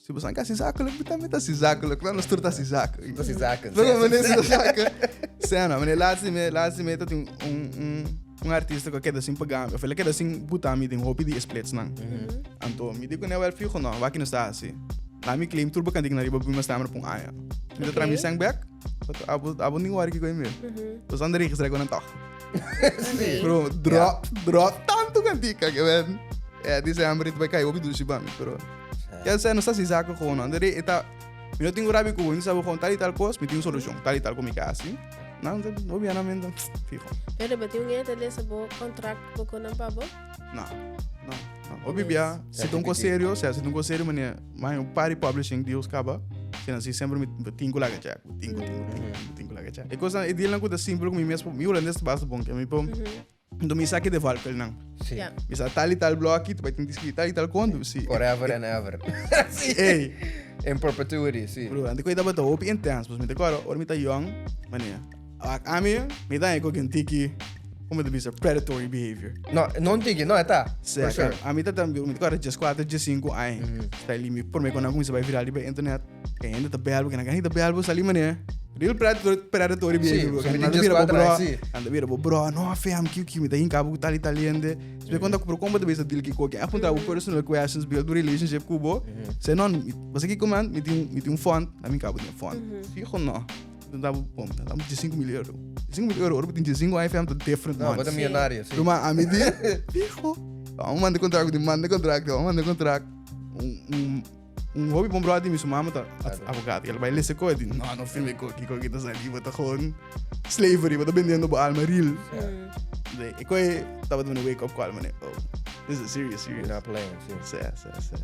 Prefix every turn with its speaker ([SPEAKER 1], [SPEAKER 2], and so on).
[SPEAKER 1] Si bo san kasi zakelijk, mi tambe ta hasi zakelijk. No, nos tur ta hasi zaken.
[SPEAKER 2] Ta hasi zaken,
[SPEAKER 1] Pero meneer si ta zaken. Sena, meneer laatst di me, laatst di me ta tin un, un, un artista ku a keda sin paga mi, of el a keda sin buta mi den hopi di e splitsnan. Anto mi di ku ne wel fijo no, wak nos ta hasi. Na mi claim tur bo kantik na riba Buma Stammer pa un aña. Mi ta traha mi sèn bek, pato abo, abo ni wòri kiko e mir. Bo san registrá ku nan tòg. Bro, drop, drop tantu kantika ke ben. E december it bai kai hopi dushi pa mi, pero ya sa nos ta hasi zaken gewoon. Ande e ta mi no tin ku rabia ku bo, mi sa bo gewoon tal i tal kos, mi tin un solushon, tal i tal ku mi ka hasi. Nan ta obianamente fijo.
[SPEAKER 3] Pero bo tin un hende ta lesa bo contract bo ku nan pa bo?
[SPEAKER 1] No, no, no. Hopi bia, si ta un kos serio, si ta un kos serio manera, man un par di publishing deals kaba, si nan si semper mi tin ku laga check, tin ku, tin ku, tin ku, tin ku laga check. E kosnan, e dealnan ku ta simpel ku mi mes por, mi hulandes ta basta bon, ke mi por, Enton mi sa ki de valkuilnan.
[SPEAKER 2] Sí.
[SPEAKER 3] Ja.
[SPEAKER 1] Mi sa tal y tal blokkie, tu bai tin di tal y tal konto. Sí.
[SPEAKER 2] Forever and ever. sí.
[SPEAKER 1] Ey.
[SPEAKER 2] In perpetuity, sí.
[SPEAKER 1] Bro, antes koe tabata hopi intens, pues mi te acuerdo, ora mi ta young, mania. Ak ami, mi ta ko gen tiki, como te bisa, predatory behavior.
[SPEAKER 2] No, non tiki, no, eta.
[SPEAKER 1] Sí,
[SPEAKER 2] For sure.
[SPEAKER 1] ami ta también, mi te acuerdo, 14, 15 años. Style mi por me kon kuminsa bai viral riba internet. E hende ta bel, porque nan ta bel, bo sali mané. Real predator, predatory behavior, bro.
[SPEAKER 2] Sí,
[SPEAKER 1] Nan ta bira bo bro,
[SPEAKER 2] sí.
[SPEAKER 1] nan ta bira bo bro, no, fam, kiu kiu, mi ta hinka bo ku tal y tal hende. Despues konta ku, pero kon bo ta bisa deal ki koki? A puntra bo personal questions, build un relationship ku bo. Se non, bo sa kiko man, mi tin, mi tin un fund, nan mi hinka bo den e fund. Fijo no. Dan ta bo, bom, dan ta bo 15.000 euro. 15.000 euro, ora bo tin 15 aña, fam, ta different
[SPEAKER 2] No,
[SPEAKER 1] man.
[SPEAKER 2] bo ta
[SPEAKER 3] Sí.
[SPEAKER 2] millonario, sí.
[SPEAKER 1] Tuma, ami di, fijo. Vamos manda contract, di manda contract, vamos manda contract. Un, un, Un hopi bon brother di mi su mama ta abogado. Y el bai lese ko, di no, no firme ko, kiko ki ta sali, bo ta gewoon slavery, bo ta vendiendo bo alma real. De, e koe tabata un wake up call, mane, oh, this is serious, serious.
[SPEAKER 2] You're not playing, sí.
[SPEAKER 1] Sí, sí, sí.